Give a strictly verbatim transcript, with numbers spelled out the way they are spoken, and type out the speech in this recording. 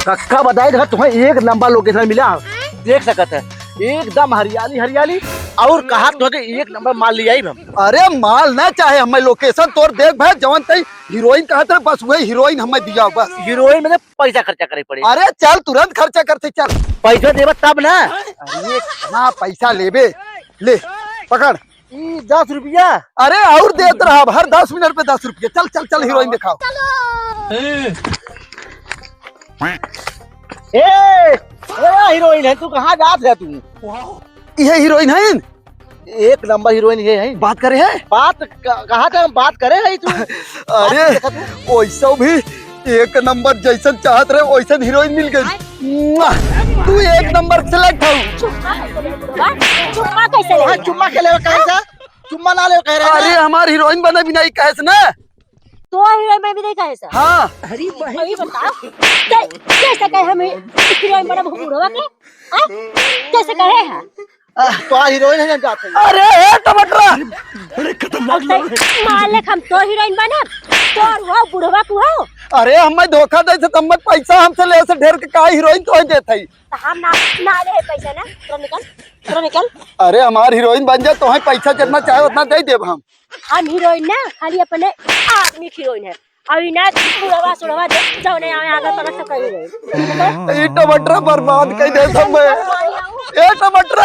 कक्का बताई, देखा, तुम्हें एक नंबर location मिला, देख सकत है, एकदम हरियाली हरियाली। और कहा तो है कि एक नंबर माल ले आई हम। अरे, माल ना चाहे, हमें location तोर देख भाई, जवन तई हीरोइन कहत रहे, बस वही हीरोइन हमें दिया बस। हीरोइन में तो पैसा खर्चा करे पड़े। अरे चल, तुरंत खर्चा करते चल। पैसा देबा तब ना। अरे कहाँ पैसा लेबे, ले पकड़। ई दस रुपया। अरे और देत रहा, हर दस मिनट पे दस रुपया। चल चल चल, हीरोइन देखाओ। ए, ए, हीरोइन है तू, कहाँ जात है तू? इहे हीरोइन है? एक नंबर हीरोइन ये है। बात करे है? बात क-, कहा था हम बात करे है तू? अरे, बात देखा तू? वैसा भी एक नंबर जैसन चाहत रहे वैसन हीरोइन मिल गई। मुआ! तू एक नंबर select हो। चुम्मा कैसे ले? चुम्मा कैसे ले? हाँ, चुम्मा के लेवे कहे सा? चुम्मा ना लेवे कह रहे अरे, हैं। हमार हीरोइन बने भी नहीं कहे से ना। तो हीरोइन बने भी नहीं कहे सा? हाँ। अरे भाई। अभी बताओ, कै-, कैसे कहे हम हीरोइन बनब बुढ़वा के? हाँ? कैसे कहे हैं? तो हीरोइन है ना जात है। अरे, ए, टमाटरा! बड़े खतरनाक अब लोग हैं। तै मान ले हम तो हीरोइन बनब, तोर हो बुढ़वा को हो। अरे, हमें धोखा दे से, तब पैसा हमसे ले से ढेर के का हीरोइन तो देत है। तो हम ना, ना ले पैसा ना, तोरा निकल, तोरा निकल। अरे, हमार हीरोइन बन जा, तोहे पैसा जितना चाहे उतना दे देब हम। हम हीरोइन ना, खाली अपने आदमी की हीरोइन है। अभी ना बुढ़वा सुढ़वा दे, जौने आवे आगे तरफ से कहीं नहीं। ई टमाटर बर्बाद कर दे सब में। ए टमाटर,